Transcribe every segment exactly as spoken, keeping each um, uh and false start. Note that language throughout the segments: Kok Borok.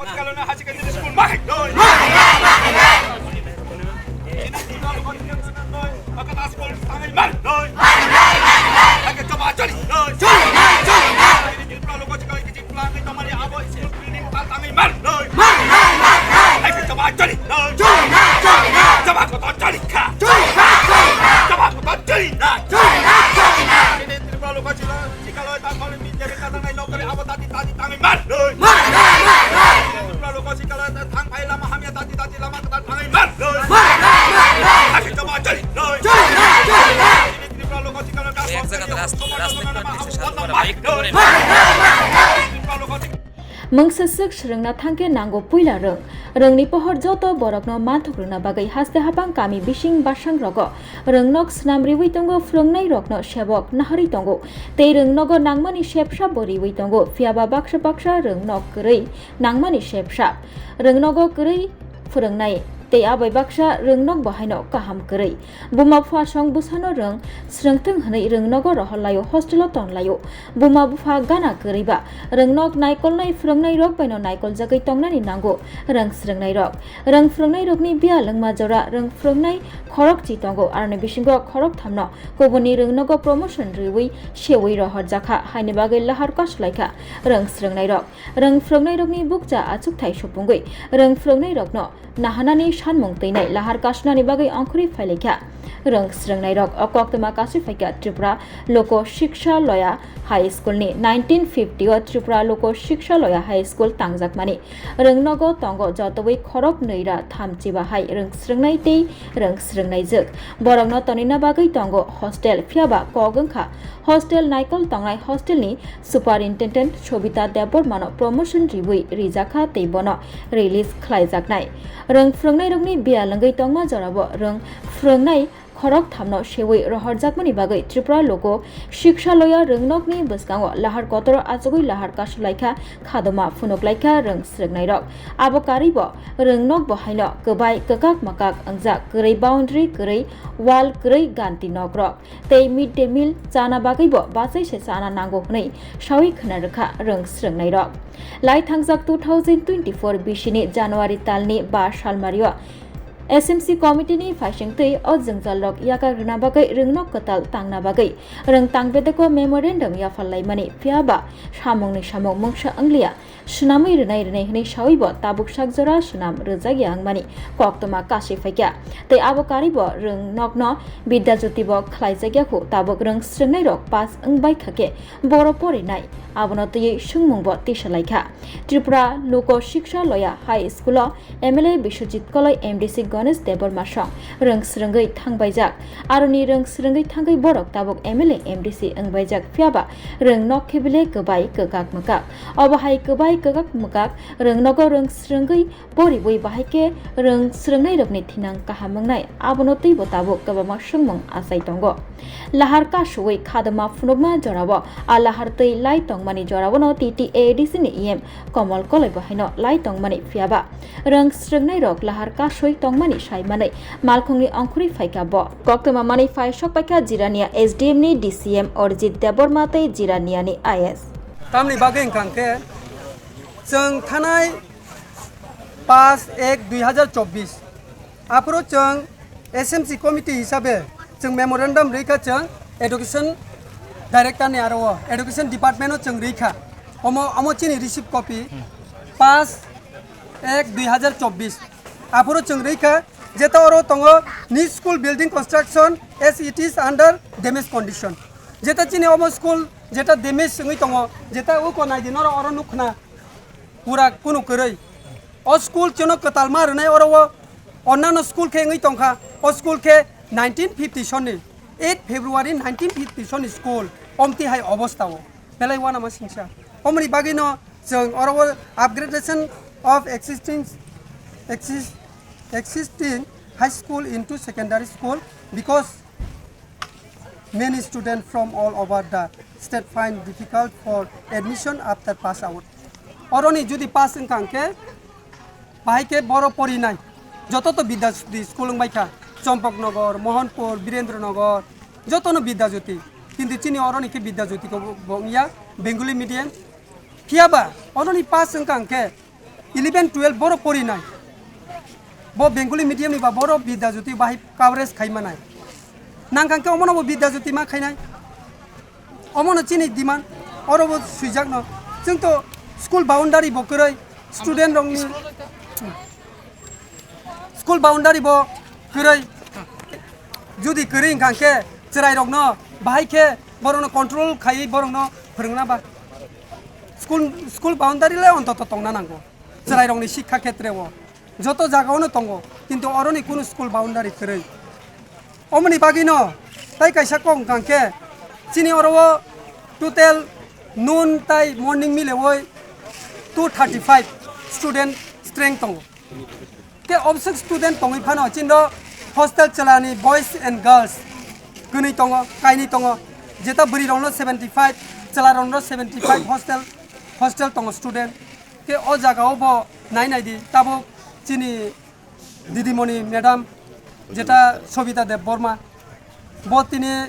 এক জায়গাতে রাস-, রাসলিখা দেখছে, সাধু পারা বাইক করে। Mungsa swk swrwngna thangkhe nango puila rwng. Rwngni pohor joto borokno manthok rwna bagwi haste hapang kami bising basang rogo rwngnok swnam riwi tongo, phwrwngnairokno sebok naharwi tongo. Tei rwngnogo nangmani sepsa bo riwi tongo, phiyaba baksa baksa rwngnok kwrwi nangmani sepsa. Rwngnogo kwrwi phwrwngnai tei abai baksa rwngnok bo haino kaham kwrwi. Buma bupha song bwsano rwng swrwngthwng hwnwi rwngnogo rohor laio, hostel-o ton laio. Buma bupha gana kwrwi ba rwngnok naikolnai phwrwngnairok baino naikoljagwi tongnani nango rwng swrwngnairok. Rwng phwrwngnairokni biyal wngma jora rwng phwrwngnai khorokchi tongo, aroni bisingo khorokthamno kubunni rwngnogo promotion riwi sewi rohorjakha, haini bagwi lahar kasulaikha rwng swrwngnairok. Rwng phwrwngnairokni bukcha achukthai supungwi rwng phwrwngnairokno nahanani sanmung twinai lahar kasunani bagwi ongkhorwi phailaikha rwng swrwngnairok. O koktwma kasui phaikha Tripura Loko Shiksha Loya High School ni. Nineteen fifty o Tripura Loko Shiksha Loya High School tangjakmani rwngnogo tongo jotowi khorok nwi ra thamchi bahai rwng swrwngnai tei rwng swrwngnaijwk. Borokno tonina bagwi tongo hostel, phiyaba kok wngkha hostel naikol tongnai hostel ni Superintendent Sobita Debbarmano promotion riwi rijakha tei bono release khlaijaknai. Rwng phwrwngnairokni biyal wngwi tongma jorabo rwng phwrwngnai khorok thamno sewi rohorjakmani bagwi Tripura Loko Shiksha Loya rwngnokni bwskango lahar kotoro achugwi lahar kasulaikha, khadoma phunuklaikha rwng swrwngnairok. Abo karwibo rwngnok bo haino kwbai kwkak mwkak wngjak, kwrwi boundary, kwrwi wall, kwrwi ganti nokrok. Tei mid day meal chana bagwibo bachai se chana nango hwnwi sawi khna rwkha rwng swrwngnairok. Lai thangjak two thousand twenty-four bisini January talni ba salmario S M C committee ni phaisingtwi o jwngjalrok yakak rwna bagwi rwngnok kwtal tangna bagwi rwng tang bedeko memorandum yaphar laimani, phiyaba samungni samung mungsa wngliya. Swnamwi rwnai rwnai hwnwi sawibo tabuk sak jora swnam rwjakya wngmani koktwma kasui phaikha. Tei abo karwibo rwng nokno Bidya Jyoti bo khlaijakya khu, tabuk rwng swrwngnairok pass wngbaikha khe boro porinai, abono twiwi swngmungbo tisalaikha. Tripura Loko Shiksha Loya High School o M L A Biswajit Koloi, M D C Ganesh Debbarma song rwng swrwngwi thangbaijak. Aroni rwng swrwngwi thangwi borok tabuk M L A, M D C wngbaijak, phiyaba rwng nok khe bile kwbai kwkak mwkak. Obo hai kwbai kwkak mwkak rwng nogo rwng swrwngwi poriwi bahai khe rwng swrwngnairokni thinang kaham wngnai, abono twibo tabuk kwbangma swngmung achai tongo. Lahar kasuwi khadoma phunukma jorao a lahar twi lai tongmani joraono T T A D C ni E M Komol Koloi bo haino lai tongmani, phiyaba rwng swrwngnairok lahar kasui tongmani sai manwi malkhungni ongkhorwi phaikha bo. Koktwma manwi phai sok paikha Jirania S D M ni D C M Orjit Debbarma tei Jirania ni I S. Tamni bagwi wngkha hwnkhe, chwng thanai paanch ek dui hazar chobbish, aphuru chwng S M C committee hisabe chwng memorandum rwikha, chwng education director ni aro o education department o chwng rwikha. Omo, omo chini receipt copy, paanch ek dui hazar chobbish. Aphuru chwng rwikha, jeta oro tongo new school building construction as it is under damage condition. Jeta chini omo school jeta damage wngwi tongo, jeta uko naidi noro oro nukkhna. Pura kunu kwrwi. O school chwngno kwtal ma rwnai, oro o onnano school khe wngwi tongkha. O school khe nineteen fifty sonni, eight February nineteen fifty sonni school, omti hai obostha o. Belai uanama singsa. Omoni bagwino chwng oro o upgradation of existing, exist-, existing high school into secondary school because many students from all over the state find difficult for admission after pass out. Oroni jodi pass wngkha hwnkhe, bahai khe boro porinai. Joto to Bidya Jyoti school wngbai kha, Champaknagar, Mohanpur, Birendranagar, joto no Bidya Jyoti. Kintu chini oroni khe Bidya Jyoti ko bo wngya, Bengali medium. Phiyaba oroni pass wngkha hwnkhe, Eleven twelve boro porinai. Bo Bengali medium ni ba boro Bidya Jyoti bahai coverage khai manai. Nang kang khe omono bo Bidya Jyoti ma khainai. Omono chini demand, oro bo swijak no. Chwng to school boundary bo kwrwi, student rok ni school boundary bo kwrwi. Judi kwrwi wngkha khe chwrai rok no bahai khe borok no control khaiwi borok no phwrwngna ba. School, school boundary le ontoto tongna nango. Chwrai rok ni sikha khetre o. Joto jagao no tongo, kintu oroni kunu school boundary kwrwi. Omoni bagwi no tai kaisa kok wngkha khe chini oro o total noon tai morning milewi two thirty five student strength tongo. Khe obswk student tongwi phano chini ro hostel chwlani boys and girls kwnwi tongo, kainwi tongo. Jeta bwrwi rok no seventy five, chwla rok no seventy five hostel, hostel tongo student. Khe o jaga o bo nai nai di, tabuk chini didimoni madam jeta Sobita Debbarma, bo tini,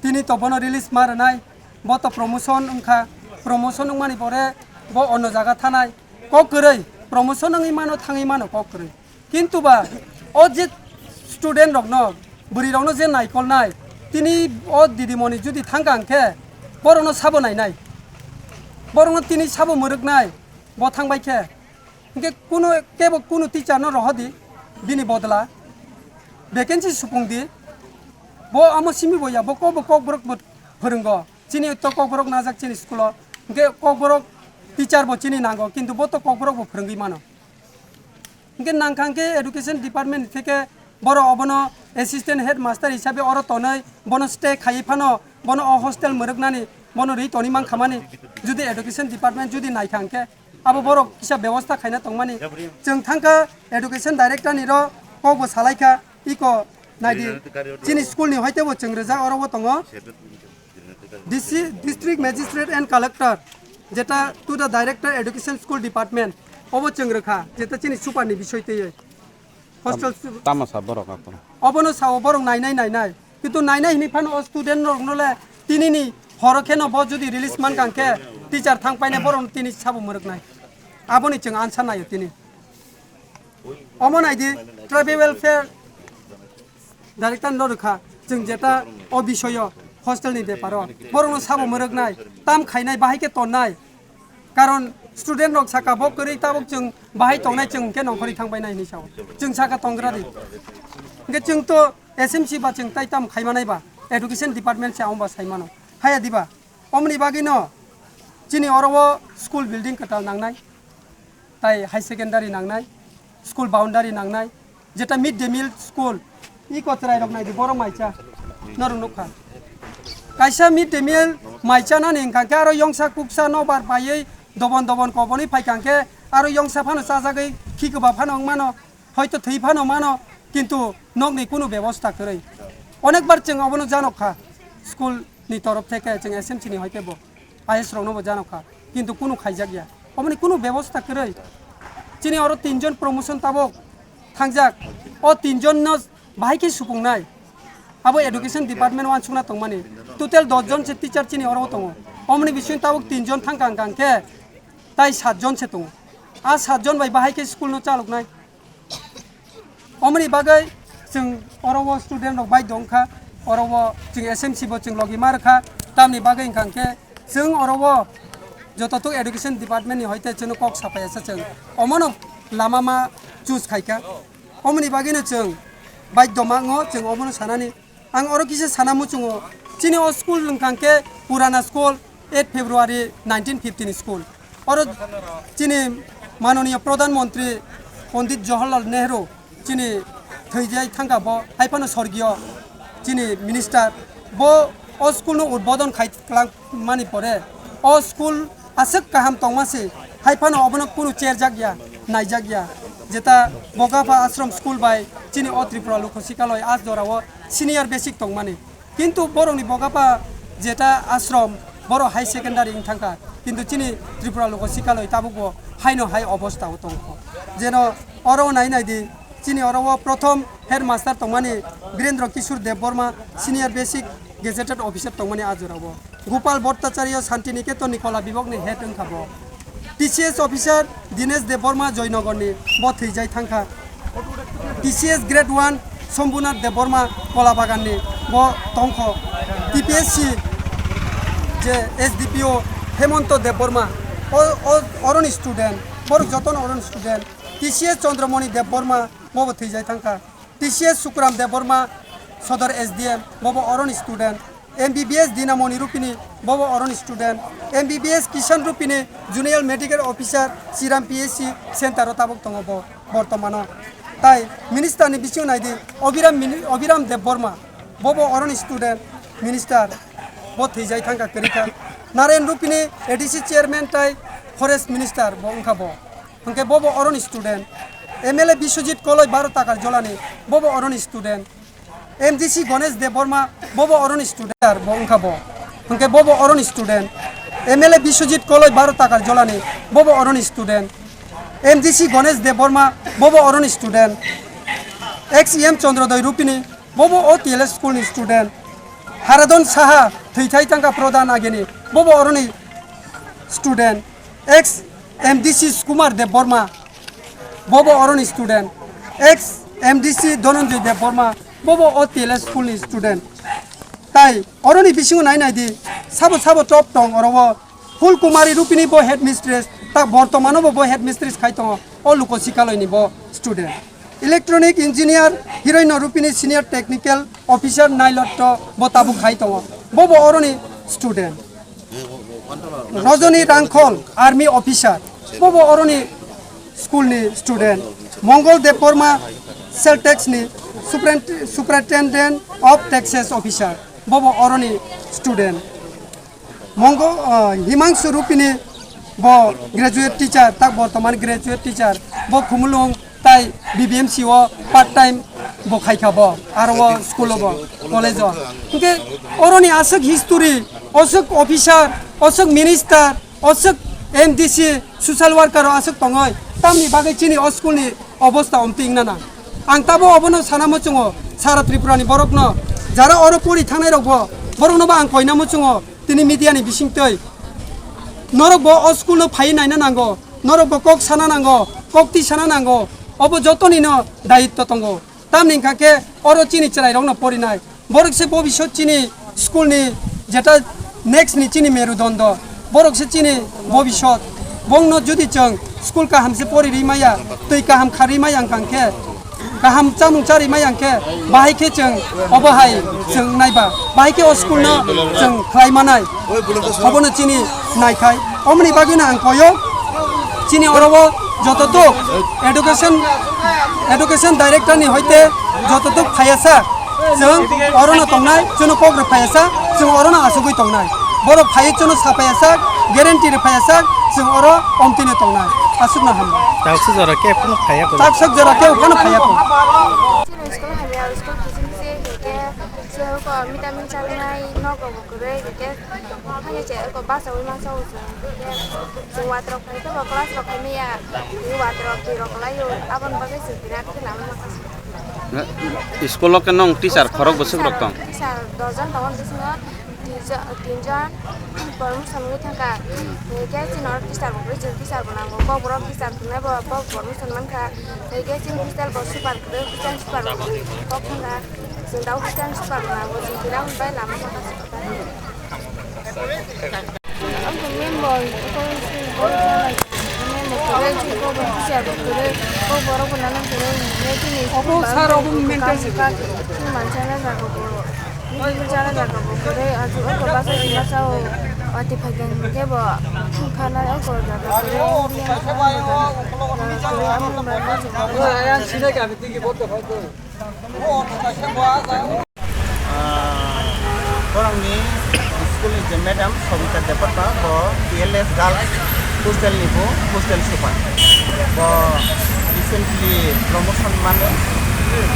tini to bono release ma rwnai, bo to promotion wngkha, promotion wngmani pore bo onno jaga thanai, kok kwrwi, promotion wngwi mano, thangwi mano kok kwrwi. Kintu ba o je student rokno, bwrwi rokno je naikolnai, tini o didimoni judi thangkha hwnkhe borokno sabo nainai, borokno tini sabo mwrwknai, bo thangbai khe. Hwnkhe kunu kebo kunu teacher no rohodi, bini bodla vacancy supung di. Bo amo simi bo ya, bo kok bo kokborok bo phwrwngo. Chini to kokborok najak chini school o. Hwnkhe kokborok teacher bo chini nango, kintu bo to kokborok bo phwrwngwi mano. Hwnkhe nangkha hwnkhe education department ni theke borok obono assistant headmaster hisabe oro tonwi bono stay khaiwi phano bono o hostel mwrwknani bono ri toni mankha mani. Judi education department judi naikha hwnkhe abo borok kisa bebosta khaina tongmani. Chwng thangkha education director ni ro kok bo salaikha, iko naidi chini school ni hoite bo chwng rijak oro bo tongo. D C, District Magistrate and Collector, jeta to the Director Education School Department, obo chwng rwkha, jeta chini super ni bisoi twiwi. Hostel su- Tama sa borok aphano. Obono sao borok nainai nainai. Kintu nainai hini phano o student rok no le tini ni horo kheno bo jodi release man kang khe teacher thang paine borok no tini sabo mwrwknai. Aboni chwng answer naio tini. Omo naidi tribal welfare director no rwkha, chwng jeta o bisoyo hostel ni beparo borokno sabo mwrwknai, tam khainai, bahai khe tonnai. Karon student rok saka bo kwrwi tabuk chwng bahai tongnai, chwng hwnkhe nongkhorwi thangbai nai hinwi sao. Chwng saka tonggra di. Hwnkhe chwng to S M C ba chwng tai tam khaimanai ba, education department se amo ba saimano. Haya diba? Omoni bagwino chini oro o school building kwtal nangnai, tai high secondary nangnai, school boundary nangnai, jeta mid day meal school, iko chwrai rok naidi borok maicha norok nukha. Kaisa mid day meal maicha nani hwnkha khe aro yongsa kuksa nobar paiwi dobon dobon kobonwi phaikha khe aro yongsa phano chajagwi khikwba phano wngmano. Hoito thwi phano mano, kintu nokni kunu bebosta kwrwi. Onekbar chwng obono janokha, school ni torof theke chwng S M C ni hoite bo I S rokno bo janokha, kintu kunu khaijakya. Oboni kunu bebosta kwrwi. Chini oro tinjon promotion tabuk thangjak. O tinjon no bahai khe supungnai. Abo education department wansukna tongmani. Total dos jon se teacher chini oro tongo. Omoni bising tabuk tinjon thangkha hwnkha khe tai satjon se tongo. A satjon bai bahai khe school no chaloknai. Omoni bagwi chwng oro o student rok bai dong kha, oro o chwng S M C bo chwng logi ma rwkha, tamni bagwi hwnkha khe chwng oro o joto tok education department ni hoite chwngno kok sapaiya se chwng omono lama ma choose khaikha. Omoni bagwino chwng baidhyo mango chwng omono sanani. Ang oro kisa sana muchungo, chini o school wngkha khe purana school, eight February nineteen fifty ni school. Oro chini manoniya Pradhan Mantri Pandit Jawaharlal Nehru chini thwijai thangkha bo, hai phano sorgiyo chini minister bo o school no udbodon khai kwlangmani pore o school aswk kaham tongma se, hai phano obono kunu cherjak ya, naijak ya. Jeta Bogapha Ashram School bai chini o Tripura Lokho Sikaloi a jora o senior basic tongmani. Kintu borokni Bogapha jeta ashram, borok high secondary wng thangkha. Kintu chini Tripura Lokho Sikaloi tabukbo haino hai obostha o tongkho. Jeno oro nai nai di, chini oro o prothom headmaster tongmani Birendra Kishore Debbarma, senior basic gazetted officer tongmani a jora o. Gopal Bhattacharya Santiniketon ni kola bibok ni head wngkha bo. T C S officer Dinesh Debbarma Joynogorni, bo thwijai thangkha. T C S grade one Sombhunath Debbarma Kolabaganni, bo tongkho. T P S C je S D P O Hemonto Debbarma, o, o, oroni student, borok jotono oroni student. T C S Chandramoni Debbarma, bo bo thwijai thangkha. T C S Sukuram Debbarma, Sodor S D M, bobo oroni student. M B B S Dinamoni Rupini, bobo oroni student. M B B S Kishan Rupini, Junior Medical Officer, Chiram P S C Center o tabuk tongo bo bortomano. Tai minister ni bisingo naidi, Obiram Mini-, Obiram Debbarma, bobo oroni student, minister, bo thwijai thangkha kwrwikha. Naren Rupini, A D C chairman tai forest minister bo wngkha bo. Hwnkhe bobo oroni student. M L A Biswajit Koloi Baro Takar Jolani, bobo oroni student. M D C Ganesh Debbarma, bobo oroni student, bo wngkha bo. Hwnkhe bobo oroni student. M L A Biswajit Koloi Baro Takar Jolani, bobo oroni student. M D C Ganesh Debbarma, bobo oroni student. Ex E M Chandrodoi Rupini, bobo o T L S school ni student. Haradon Saha, thwi thai thangkha Pradhan Agini, bobo oroni student. Ex M D C Sukumar Debbarma, bobo oroni student. Ex M D C Dhananjay Debbarma, bobo o T L S school ni student. Tai oroni bisingo nai nai di, sabo sabo top tong oro o. Phulkumari Rupini bo headmistress, ta bortomano bo bo headmistress khai tongo, o Luko Sikaloini bo student. Electronic engineer Hiroino Rupini senior technical officer Nailotto bo tabuk khai tongo, bobo oroni student. Rajani Rangkhol, army officer, bobo oroni school ni student. Mongol Debbarma, sales tax ni superint-, superintendent of taxes officer, bobo oroni student. Mongo, ah, Himangshu Rupini, bo graduate teacher, tak bortoman graduate teacher, bo Khumulwng tai B B M C o part time bo khaikha bo, aro o school o bo, college o. Hwnkhe oroni aswk history, aswk officer, aswk minister, aswk M D C, social worker o aswk tongoi, tamni bagwi chini o school ni obosta omtwi wngna nang. Ang tabo obono sana muchungo, sara Tripura ni borokno, jara oro pori thangnai rokbo, borokno bo ang koina muchungo. Tini media ni bisingtwi norok bo o school no phaiwi naina nango, norok bo kok sana nango, kok twi sana nango, obo jotoni no dayitto tongo. Tamni hwnkha khe oro chini chwrai rok no porinai, borok se bobisot chini school ni jeta next ni chini merudondo, borok se chini bobisot. Bongno jodi chwng school kaham se pori ri maya, twi kaham kha ri maya wngkha khe, kaham chamung chari maya khe, bahai khe chwng obo hai chwng naiba, bahai khe o school no chwng khlai manai, obono chini naikhai. Omoni bagwino ang koyo, chini oro o joto tok education, education director ni hoite joto tok phaiya sa, chwng oro no tongnai, chwngno kok rw phaiya sa, chwng oro no asugwi tongnai. Borok phaiwi chwngno sa phaiya sa, guarantee rw phaiya sa, chwng oro omtwino tongnai. Aswkno hambai. Taksuk jora khe phano phaiya ko. Taksuk jora khe phano phaiya ko. Chini school hamya, school kiching se hwnkhe, se ko vitamin chanai nogo bo kwrwi hwnkhe, hanya che ko basa wi masa wi se hwnkhe, chwng watrok phai khe bo class rok khai maya, twi watrok twi rok lai o, aboni bagwi se birat khe lama masa. School o khe nong teacher khorok bwswk rok tong? Teacher dojon tongo bisingo. Tinjon, tinjon promotion wngwi thangkha. Hwnkhe chini oro teacher bo kwrwi, chwng teacher bo nango. Kok borok teacher tongnai bo, bo promotion mankha. Hwnkhe chini hostel bo super kwrwi, hostel super bo kok thangkha. Chwng da hostel super bo nango, chwng tini aboni bai lama sakha. Ang member, member kwrwi, chini kok bo teacher bo kwrwi, kok borok bo nana kwrwi, hwnkhe chini school ba wngkha, chini manchana jaga bo. Nini bwchara jaga bo kwrwi, achu oko basa sima sao, ati phaikhe hwnkhe bo khana oko jaga kwrwi, kwrwi amo ba Ah, borokni school ni je madam Sobita Debbarma, bo T L S girls hostel ni bo hostel super. Bo recently promotion mano,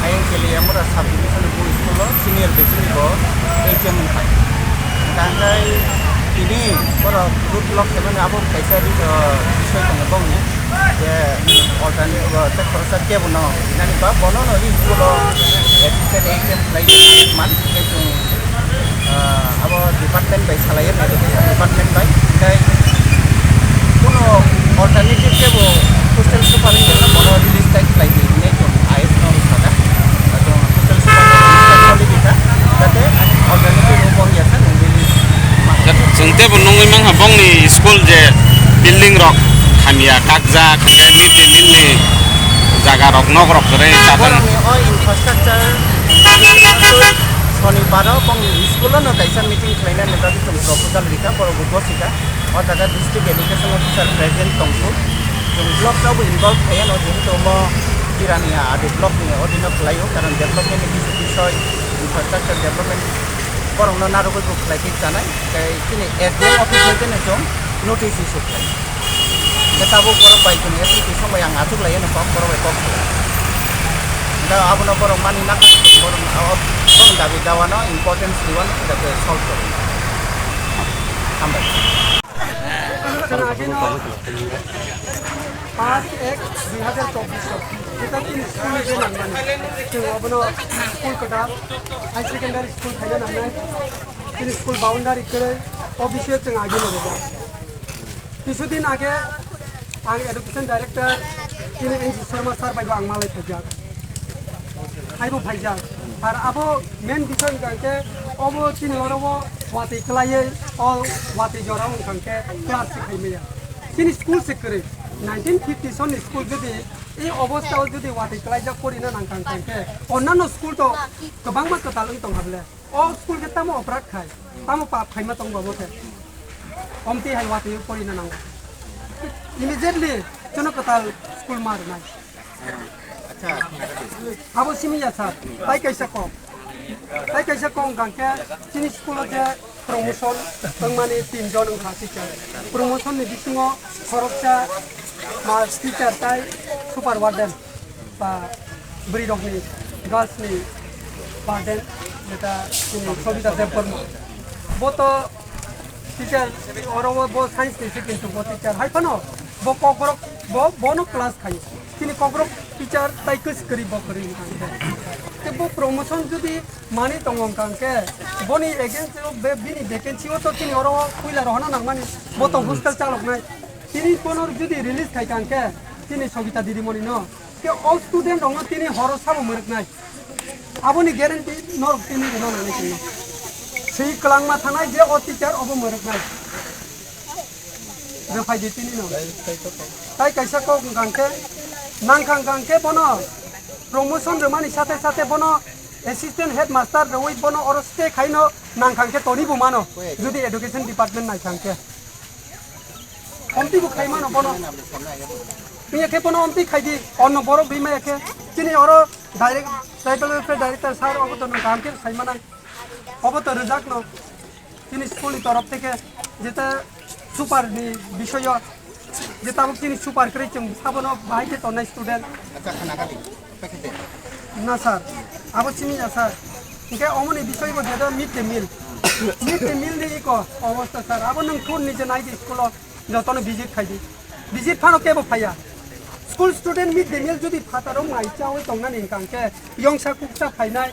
ayang kele yamura sub division bo school o senior batch ni bo H M wngkha. Tangkai tini borok root block khaimani abo kaisa ri-, o, bisoi tongo bongni je alternate, o, tei khoroksa kebo no nani ba bono no ri school o assistant H M khlai man, tei chwng, o, abo department bai salai, education department bai, tei kuno Alternative khe bo hostel super wngya na bono release type khlai di hinwi chwng I S no sakha. Chwng hostel super no release type khlai di kha, jate alternative bo wngya sa nwng release ma. Chwng teibo nungwi mankha bongni school je building rok hamya kakjak, hwnkhe mid day meal ni jaga rok nok rok kwrwi chatang. Borokni o infrastructure sonibaro bongni school no kaisa meeting khlainani bagwi chwng proposal rikha, borok bo gosika. O jaga district education officer present tongkhu. Chwng block no bo involve khaiyano, jehetu omo Jirania adi block ni odino khlaio, karon development ni kisu bisoy, infrastructure development borokno narwgwi bo khlai khe chanai. Tei chini S D M office bai kheno chwng notice issue khlai. Hwnkhe tabuk borok bai chwng S D M somoi ang achuk lai, eno kok borok bai kok khlai. Da abono borok mani nakha, borok abo borok dabi dawano importance riwano, jaga solve khlai. Hambai. Chwng ageno paanch ek dui hazar chobbish o jeta chini school ni je nangmani, chwng obono school kwtal high secondary school khaina nangnai, chini school boundary kwrwi, o bisio chwng ageno rijak. Kisudin age ang education director chini N G Sharma sir bai bo ang malai phaijak. Aibo phaijak. Ar abo main bisoi wngkha khe obo chini oro o watwi kwlaiwi o watwi jora wngkha khe class se khaimaya. Chini school se kwrwi nineteen fifty sonni school jodi ei obostha o jodi watwi kwlaijak porina nangkha wngkha khe onnano school to kwbangma kwtal wng tongkha bwle. O school khe tamo operat khai, tamo pap khaima tong bo khe. Omtwi hai watwi porina nango. Immediately chwngno kwtal school ma rwnai. Abo simi ya sir, tai kaisa kok. Tai kaisa kok wngkha khe chini school o je promotion wngmani tinjon wngkha teacher. Promotion ni bisingo khoroksa ma teacher tai superintendent ba bwrwi rokni girls ni warden jeta chini Sobita Debbarma. Bo to teacher oro o bo science ni se kintu bo teacher hai phano bo kokrok bo bono class khai. Chini kokrok teacher tai kwswk kwrwi bo kwrwi wngkha khe. Tei bo promotion jodi mani tongo wngkha khe boni against o be bini vacancy o to chini oro o puila rohorna nangmani bo to hostel chaloknai. Chini bono jodi release khai kha khe chini Sobita didimoni no khe o student rokno tini horo sabo mwrwknai. Aboni guarantee norok tini rwna nangni chwngno. Swi kwlangma thanai je o teacher obo mwrwknai. Rwphai di tini no. Tai kaisa kok wngkha khe, nangkha wngkha khe bono promotion rwmani sathe sathe bono assistant headmaster rwui bono oro stay khaino nangkha khe toni bo mano. Jodi education department naikha khe. Omtwi bo khai mano bono. Twi khe bono omtwi khai di, onno borok rwi maya khe. Chini oro direct, tribal welfare director sir obo to nwng kaham khe sai manai. Obo to rwjak no. Chini school ni torof theke jeta super ni bisoyo je tabuk chini super kwrwi chwng sabono bahai khe tongnai student. Acha, khana kali. Na sir, abo simi ya sir. Hingke omoni bisoi bo jeda mid day meal. Mid day meal ni iko obostha sir. Abo nwng thun ni je nai di school o jotono visit khai di. Visit phano kebo phaiya. School student mid day meal jodi phataro mai chawi tongnani hingka hingke yongsa kuksa phainai,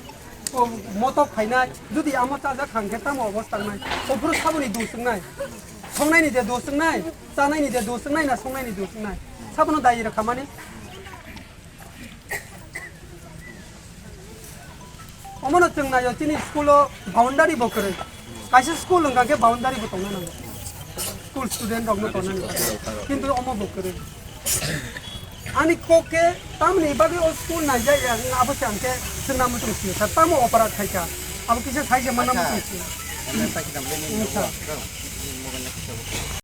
o motok phainai, jodi amo chajak hangke tamo obostha wngnai. Ophuru saboni duswngnai. Songnai ni de duswngnai, chanai ni de duswngnai na songnai ni duswngnai. Sabono dai rwkha mani. Omono chwng naio chini school o boundary bo kwrwi. Kaisa school wngkha khe boundary bo tongna nango. School student rokno tongna nango. Kintu omo bo kwrwi. Ani kok khe tamni bagwi o school naijak ya, abo se ang khe chwngna muchung sini sa tamo opera khaika. Abo kisa sai je mana muchung sini. Wngkha.